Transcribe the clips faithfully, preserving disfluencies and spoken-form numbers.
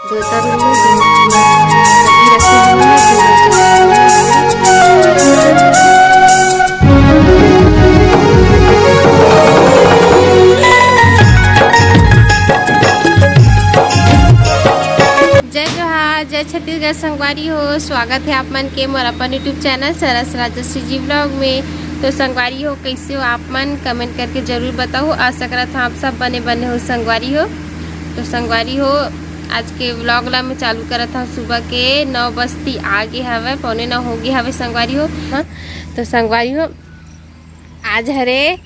देवता भी नहीं, जो अभी रखे हुए हैं, जो जय जोहार, जय छत्तीसगढ़ संगवारी हो। स्वागत है आप मन के मोर अपन YouTube चैनल सरस राजश्री जी व्लॉग में। तो संगवारी हो, कैसे हो आप मन, कमेंट करके जरूर बताओ। आशा करत हूँ आप सब बने बने हो संगवारी हो। तो संगवारी हो, आज के व्लॉग ला मैं चालू करत हूँ सुबह के नौ बजती आगे हवे, पौने नौ हो गए हवे संगवारी हो। हाँ, तो संगवारी हो, आज हरे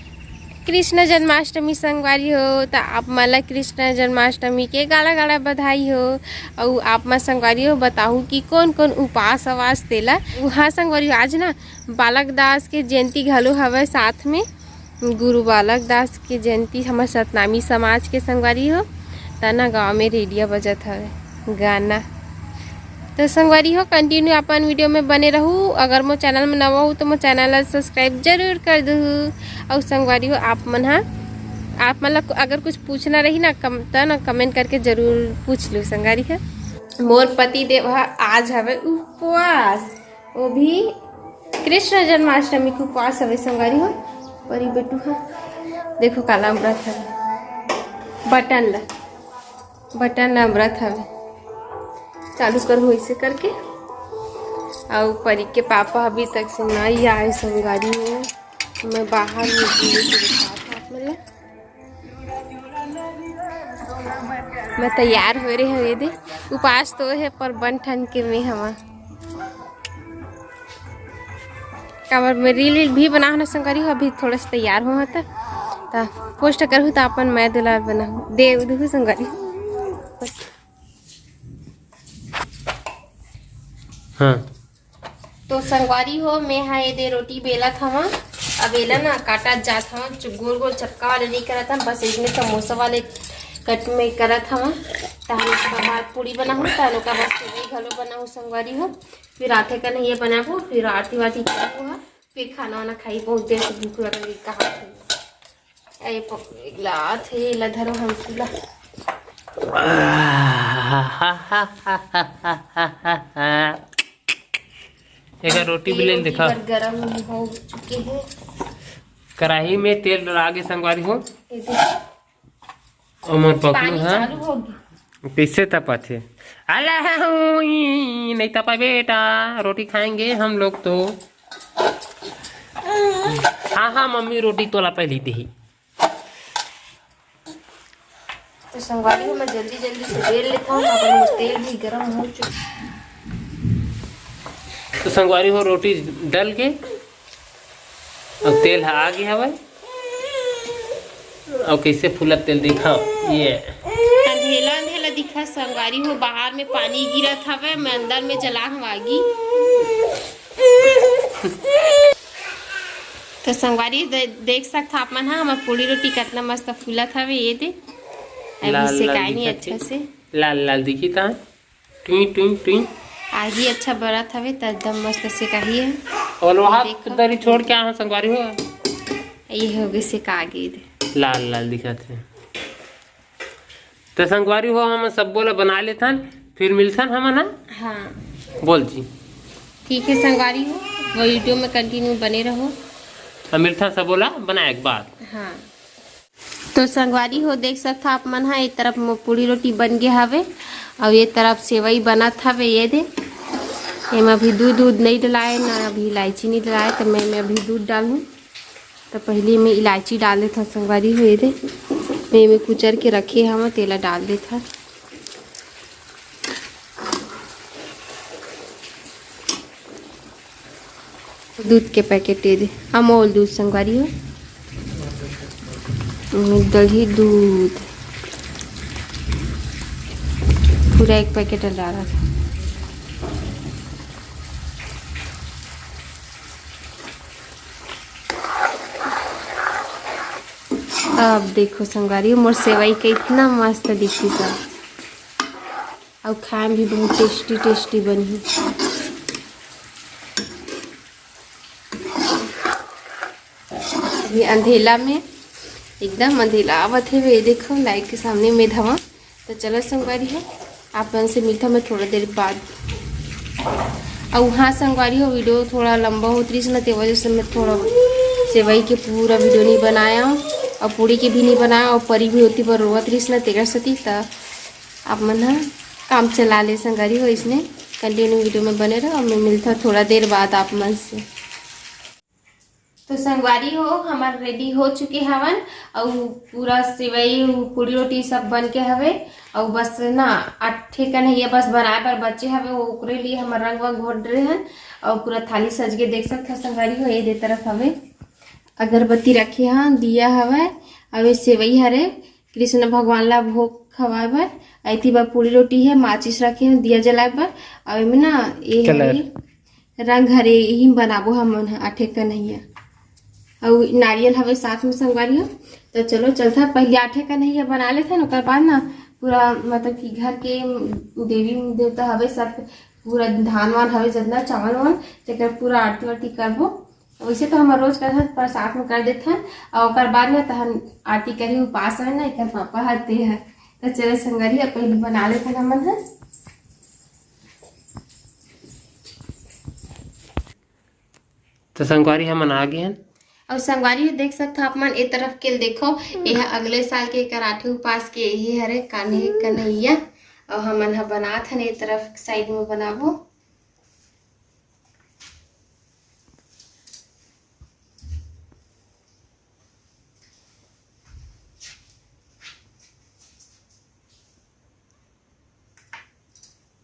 कृष्ण जन्माष्टमी संगवारी हो, त आप मन ला कृष्ण जन्माष्टमी के गाड़ा गाड़ा बधाई हो। अउ आप मन संगवारी हो बताहू कि कौन कौन उपास अवास तेला। हाँ संगवारी हो, आज ना बालक दास के जयंती घलो हवय, साथ में गुरु बालक दास के जयंती हमर सतनामी समाज के संगवारी हो। त ना गाँव में रेडिया बजत हवय गाना। तो संगवारी हो, कंटिन्यू अपन वीडियो में बने रहू। अगर मोर चैनल में नवा हो तो मोर चैनल ला सब्सक्राइब जरूर कर दू। अउ संगवारी हो, आप मन हा, आप मन ला अगर कुछ पूछना रही ना कम, त ना कमेंट करके जरूर पूछ लू संगवारी हो। मोर पति देव हा आज हवे उपवास, वो भी कृष्ण जन्माष्टमी के उपवास हवे संगवारी हो। परी बेटू हा देखो काला अमरत हवे, बटन ला बटन अमरत हवे। चालू करहूँ ऐसे करके। अउ परी के पापा अभी तक से नहीं आए संगवारी हो। मैं बाहर में दिखात हूँ आप मन ला। मैं तैयार हो रहे हवे दे। उपास तो है पर बन ठन के मैं हवा। काबर मैं रील वील भी बनाहूँ ना संगवारी हो, अभी थोड़ा सा तैयार हो त, त पोस्ट करहूँ त अपन मैं दुलार बनाहूँ दे उदहू संगवारी हो। हाँ। तो संगवारी हो, मैं हा ये दे रोटी बेलत हवा। अब एला ना काटत जात हवा, चु-, गोल गोल चक्का वाले नहीं करत हवा, बस इसमें समोसा वाले कट में करत हवा। तहन ओकर बाद पूरी बनाहूँ, तहन ओकर बाद सेवई घलो बनाहूँ संगवारी हो। फिर आथे कन्हैया बनाबो, फिर आरती वारती करबो हा, फिर खाना वाना खाई। बहुत देर से भूख लगल है, कहाँ थे? अरे पकड़े गिलात है, ला धरो हम तुला। एकर रोटी भी लेन देखा। रोटी गरम हो चुके हैं। कढ़ाई में तेल डाल के संगवारी हो। ये देखो। ओमन पकड़ू पानी हा। चालू होगी। कैसे तपाथे? अला हूँ, ई नहीं तपा बेटा, रोटी खाएंगे हम लोग तो। हाँ हाँ मम्मी, रोटी तोला पहली देही। तो संगवारी हो, मैं जल्दी जल्दी से बेल लेता हूँ, अगर वो तेल भी गरम हो चुका। तो संगवारी हो, रोटी डल के अउ तेल ह आगे हवय। अउ कइसे फूलत तेल दिखाओ, ये अंधेला अंधेला दिखत संगवारी हो, बाहर में पानी गिरत हवय, मैं अंदर में जला हवागी। तो संगवारी दे, देख सकत आप मन हा, हमर पूड़ी रोटी कितना मस्त फूलत हवे। ये दे, अभी लाल लाल सेकाय नहीं दिखत हे। अच्छा से। लाल लाल दिखी ता। टुई, टुई, टुई। आगी अच्छा बरत हवे, त एकदम मस्त सेकाही है। और वहाँ देखो। दरी छोड़ के आहा संगवारी हो। ये हो गए सेका गे दे। लाल लाल दिखत है। तो संगवारी हो, हम सब बोला बना लेथन, फिर मिलथन हमन, हाँ? हाँ। बोल जी। ठीक है संगवारी हो, वो वीडियो में कंटिन्यू बने रहो। हम मिलथन सब बोला बनाए के बाद। हाँ। तो संगवारी हो, देख सकत हा आप मन हा, ए तरफ म-, पूड़ी रोटी बन गे हवे, अउ ये तरफ सेवई बनत हवे। ये दे, एमा अभी दूध, दूध नहीं डलाए, ना अभी इलायची नहीं डलाए, तो मैं, मैं अभी दूध डालूँ। तो पहले मैं इलायची डाल देत हूँ संगवारी हो। ये दे, मैं, मैं कुचर के रखे हवा, तेला डाल देत हूँ। दूध के पैकेट ये दे, अमूल दूध संगवारी हो, दही दूध पूरा एक पैकेट डाला था। अब देखो संगवारी, मोर सेवई कितना मस्त दिखी सब। अउ खाए में भी बहुत टेस्टी टेस्टी बनही। अभी अंधेला में एकदम अंधेला आवत हे, वे देखो लाइट के सामने में धवा। तो चलो संगवारी हो, आप मन से मिलता मैं थोड़ा देर बाद। अउ हाँ संगवारी हो, वीडियो थोड़ा लंबा होत रहिस ना, ते वजह से मैं थोड़ा सेवई के पूरा वीडियो नहीं बनाया और पूड़ी के भी नहीं बनाया और परी भी होती पर रोवत रहिस ना, तेकर सेती त आप मन ह काम चला ले संगवारी हो। इसने कंटिन्यू वीडियो में बने रहो और मैं मिलता थोड़ा देर बाद आप मन से। तो संगवारी हो, हमार रेडी हो चुके हवन। अउ पूरा सेवई, उ पूड़ी रोटी सब बन के हवे। अउ बस ना, आठे कन्हैया बस बनाए बर बचे हवे, वो ओकरे लिए हमर रंग वंग घोट रहे हन। अउ पूरा थाली सज के देख सकत हो संगवारी हो, ये दे तरफ हवे अगरबत्ती रखे हन, दिया हवे, अउ ये सेवई हरे कृष्ण भगवान ला भोग खवाए बर। अइती बर पूड़ी रोटी है, माचिस रखे हन दिया जलाए बर। अउ एमे ना ये कलर। हरे रंग हरे, यही में बनाबो हमन ह आठे कन्हैया। अउ नारियल हवे साथ में संगवारी हो। तो चलो चलता, पहले आठे कन्हैया बना लेथन, ओकर बाद ना पूरा मतलब कि घर के देवी देवता हवे सब, पूरा धान वान हवे जितना चावल वावल, तेकर पूरा आरती वारती करबो। वैसे तो हम रोज करथन, पर साथ में कर देथन। और ओकर बाद में तहन आरती करी, उपास है ना एकर पापा हते है। तो चलो संगवारी, अब पहले बना लेथन हमन ह। तो संगवारी हमन आ गए हन। अउ संगवारी हो देख सकथो आप मन, ए तरफ के देखो, ये ह अगले साल के एकर आठे उपास के यही हरे कान्हे कन्हैया। अउ हमन ह बनात हन, ए तरफ साइड में बनाबो।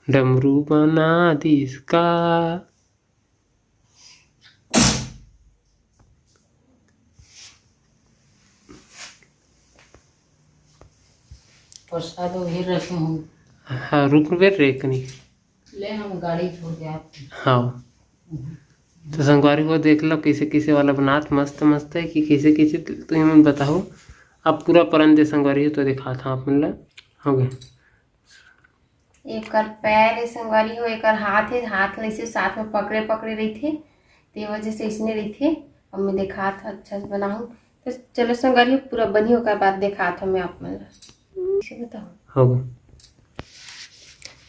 डमरू बना दिस का। प्रसाद वही रखे हूँ। हाँ, रुक बेर रे कनी। ले, हम गाड़ी धो जात। हाँ। तो संगवारी हो देख लो, कैसे कैसे वाला बनात मस्त मस्त है कि कैसे कैसे, तो मन बताओ। अब पूरा परन दे संगवारी हो, तो दिखात हूँ आप मन ला। हो गए। एकर पैर है संगवारी हो, एकर हाथ है, हाथ ल ऐसे साथ में पकड़े पकड़े रहिथे, ते वजह से इसने रहिथे। अब मैं देखात हूँ, अच्छा से बनाहूँ। तो चलो संगवारी हो, पूरा बनी ओकर बाद देखात हूँ मैं आप मन ला। कैसे बताओ? हो गए।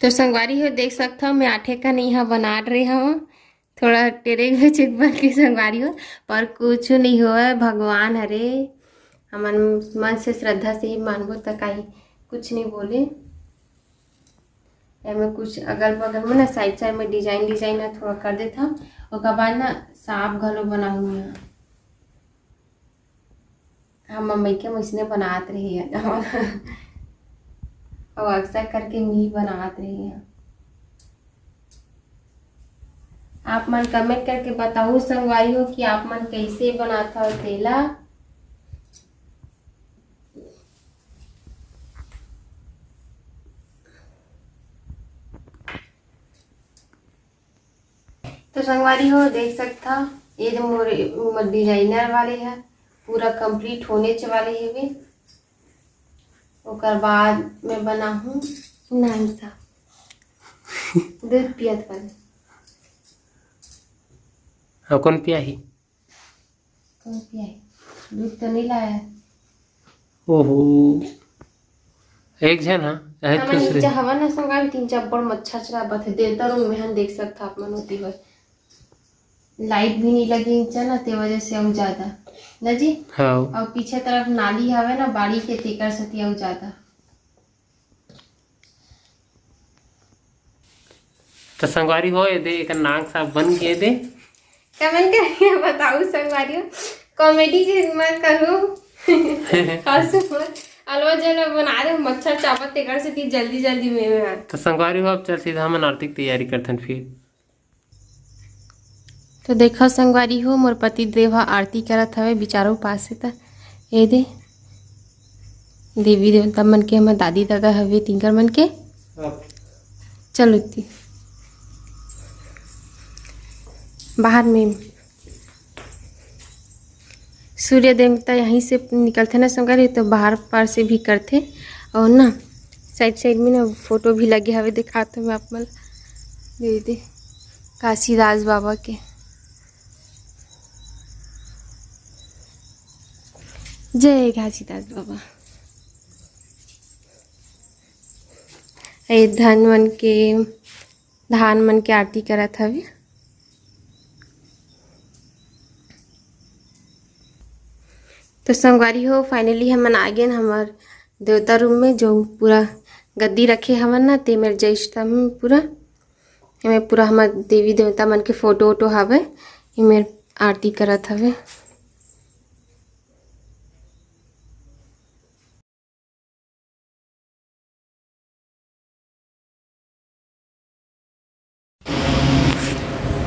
तो संगवारी हो देख सकत हो, मैं आठे कन्हैया बना रहे हूँ। थोड़ा टेरेक बेचेक बन के संगवारी हो, पर कुछ नहीं होय, भगवान हरे। हमन मन से श्रद्धा से ही मानबो त काई कुछ नहीं बोले। एमे कुछ अगल बगल में ना साइड साइड में डिजाइन डिजाइन ना थोड़ा कर देत हव। ओकर बाद ना सांप घलो बनाहूँ मैं। हम मम्मी के मुसने बनात रही है। और अक्सर करके मी बनात रही है। आप मन कमेंट करके बताओ संगवारी हो कि आप मन कैसे बनात हो तेला। तो संगवारी हो देख सकता, ये जो मोर, मोर डिजाइनर वाले है, पूरा कंप्लीट होने च वाले हेवे। ओकर बाद मैं बनाहूँ नान सा दूध पियत वाले। हाँ, कौन पिया ही? कौन पिया ही? दूध तो नहीं लाया। ओहो, एक झन हा, अहे हमन खुश नीचे रहे। हवन ना संगवारी, तीन चार बड़ मच्छर चला बथे देवता रूम में, हम देख सकता आप मन होती हुए। लाइट भी नहीं लगी नीचे ना, ते वजह से अउ ज्यादा ना जी। हाँ। और पीछे तरफ नाली हवे ना बाड़ी के, तेकर सेती अउ ज्यादा। तो संगवारी हो, ये दे, एक नाक साफ बन गए दे। कमेंट करके बताओ संगवारी हो, कॉमेडी के मत करो। हंसो मत। अलवा जलवा बना दे, मच्छर चाबत तेकर सेती जल्दी जल्दी में, में आ। तो संगवारी हो, अब चल सीधा हमन आरती के तैयारी करथन फिर। तो देखो संगवारी हो, मोर पति देव ह आरती करत हवे, बिचारा उपास हे। त ए दे देवी देवता मन के, हमर दादी दादा हवे, तिंकर मन के। चलो ती बाहर में सूर्य देवता यहीं से निकलथे ना संगवारी, तो बाहर पार से भी करथे। और ना साइड साइड में ना फोटो भी लगे हवे, दिखात हूँ मैं आप मन ला। दे दे काशीदास बाबा के। जय घासीदास बाबा। ए धन मन के, धान मन के आरती करत हवे। तो संगवारी हो, finally हमन आ गेन हमर देवता रूम में, जो पूरा गद्दी रखे हवन ना, ते मेर जय स्तंभ पूरा, एमे पूरा हमर देवी देवता मन के फोटो वोटो हवे, एमे आरती करत हवे।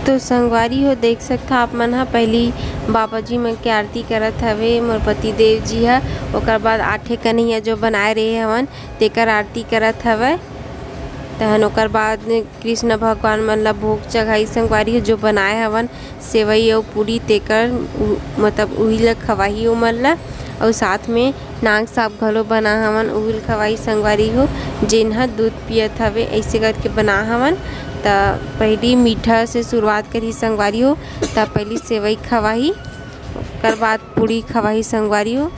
तो संगवारी हो, देख सकथा आप मन ह, पहली बाबा जी मन के आरती करत हवे मोर पति देव जी ह। ओकर बाद आठे कन्हैया जो बनाए रहे हवन, तेकर आरती करत हवय। तहन ओकर बाद कृष्ण भगवान मन ला भोग चघाई संगवारी हो, जो बनाए हवन सेवई अउ पूरी, तेकर उ-, मतलब उही ला खवाही ओमन ला। अउ साथ में नाग साप घलो बना हवन, उही ला खवाही संगवारी हो, जेन ह दूध पियत हवे, ऐसे करके बना हवन। त पहली मीठा से शुरुआत करही संगवारी हो, त पहली सेवई खवाही, ओकर बाद पूरी खवाही संगवारी हो।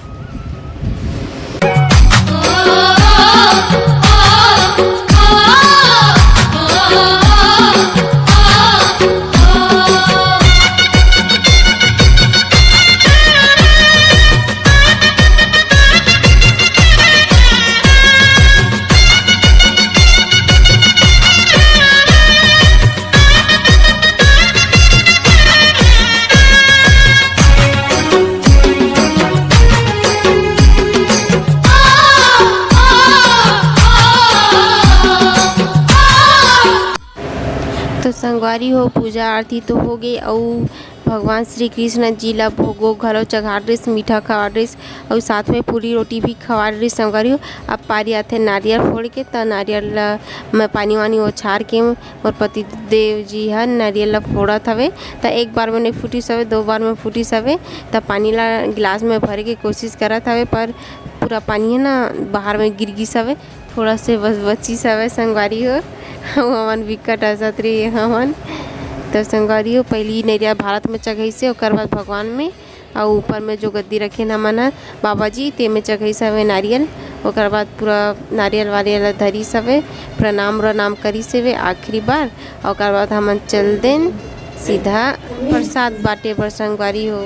तो संगवारी हो, पूजा आरती तो हो गे, अउ भगवान श्री कृष्ण जी ला भोगो घलो चघा रिस, मीठा खवा रिस, अउ साथ में पूरी रोटी भी खवा रिस संगवारी हो। अब पारी आथे नारियल फोड़ के, त नारियल ला मैं पानी वानी ओछार के मोर पति देव जी ह नारियल ला फोड़त हवे। त एक बार में नहीं फूटिस हवे, दो बार में फूटिस हवे। त पानी ला गिलास में भरे के कोशिश करत हवे, पर पूरा पानी है ना, बाहर में गिर गिस हवे। थोड़ा से बस बचिस हवे संगवारी हो। हमन बिकट हंसत रही हमन। त संगवारी हो, पहली नरिया भारत में चघाइसे, ओकर बाद भगवान में, अउ ऊपर में जो गद्दी रखे न हमन ह बाबा जी, ते में चघाइस हवे नारियल। ओकर बाद पूरा नारियल वारियल धरिस हवे, प्रणाम व्रणाम करिस हवे आखिरी बार। ओकर बाद हमन चल देन सीधा प्रसाद बांटे बर संगवारी हो।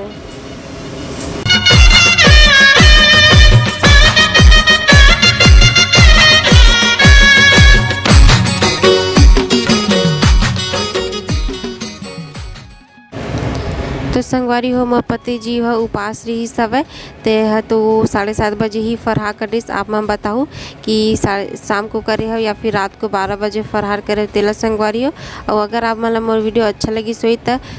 तो संगवारी हो, मोर पति जी ह उपास रहिस हवय, ते ह तो साढ़े सात बजे ही फरहा करिस। आप मन बताहू कि सा-, शाम को करे हव या फिर रात को बारह बजे फरहार करे हव, तेला संगवारी हो। अउ अगर आप मन ला मोर वीडियो अच्छा लगिस होही, त